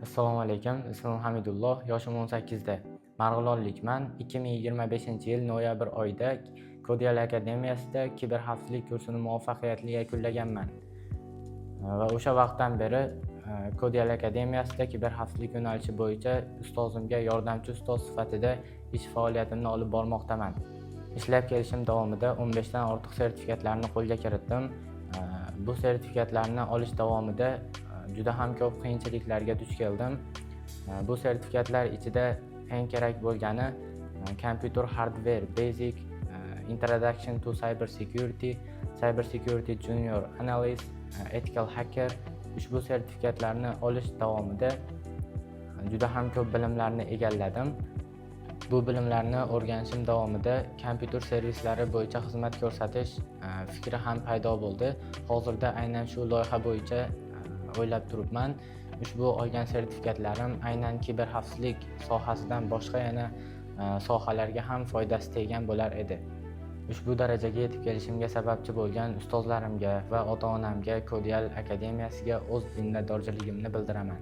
Assalomu alaykum, ismim Hamidulloh, yoshim 18 da. Marg'ilonlikman. 2025-yil noyabr oyida Codial akademiyasida kiberxavfsizlik kursini muvaffaqiyatli yakunlaganman. Va o'sha vaqtdan beri Codial akademiyasida kiberxavfsizlik yo'nalishi bo'yicha ustozimga yordamchi ustoz sifatida ish faoliyatimni olib bormoqdaman. Ishlab kelishim davomida 15 dan ortiq sertifikatlarni qo'lga kiritdim. Bu sertifikatlarni olish davomida juda ham ko'p qiyinchiliklarga duch keldim. Bu sertifikatlar ichida eng kerak bo'lgani Computer Hardware Basic, Introduction to Cyber Security, Cyber Security Junior Analyst, Ethical Hacker. Ushbu sertifikatlarni olish davomida juda ham ko'p bilimlarni egalladim. Bu bilimlarni o'rganishim davomida kompyuter servislari bo'yicha xizmat ko'rsatish fikri ham paydo bo'ldi. Hozirda aynan shu loyiha bo'yicha o'ylab turibman. Ushbu olgan sertifikatlarim aynan kiberxavfsizlik sohasidan boshqa yana sohalarga ham foydasi teggan bo'lar edi. Ushbu darajaga yetib kelishimga sababchi bo'lgan ustozlarimga va ota-onamga, Codial akademiyasiga o'z minnatdorchiligimni bildiraman.